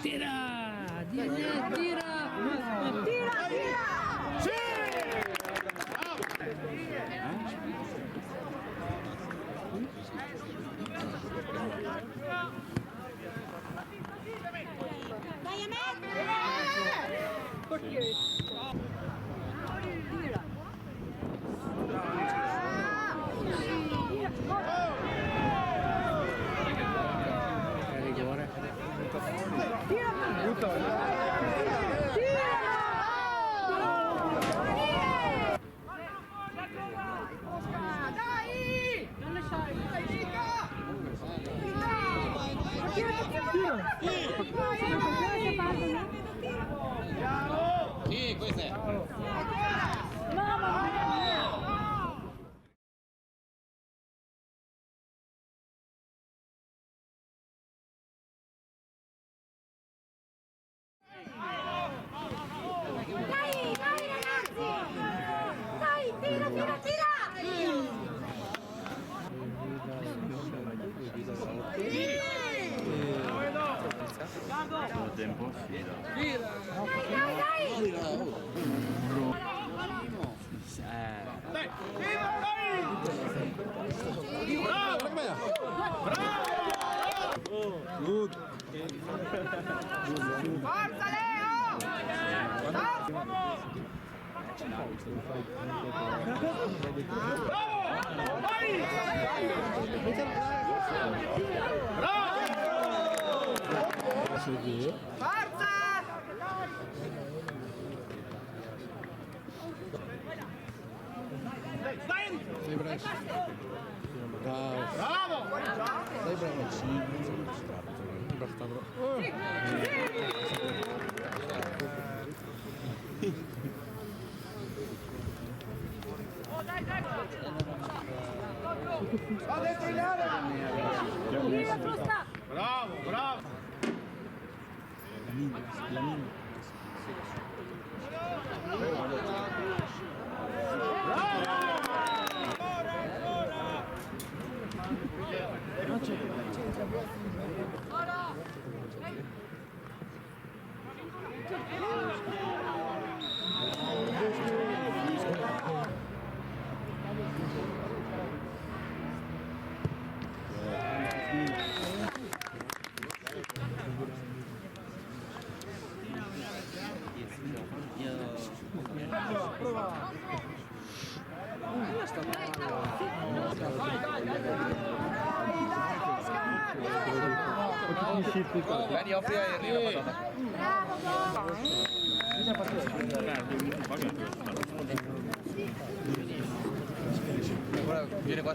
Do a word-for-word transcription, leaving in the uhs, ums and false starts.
Tira, tira, tira. Tira, tira. Sì! Dai, Ahmed! Tira. Rigore. Tira. Tira. Dai! Sì, questa è. Mamma mia! Dai, dai, ragazzi! Dai, tira, tira, tira! Sì! Dai, dai! Dai, dai, dai! Eh. Dai! Bravo! Bravo! Good. Forza, Leo! Forza! Bravo! Vai! Bravo! Forza! Dai, bravi. Bravo. Bravo. Dai, bravo. Basta, bro. Va dentro in area. Bravo, bravo. Veni, offri e arriva, madonna. Ora viene qua.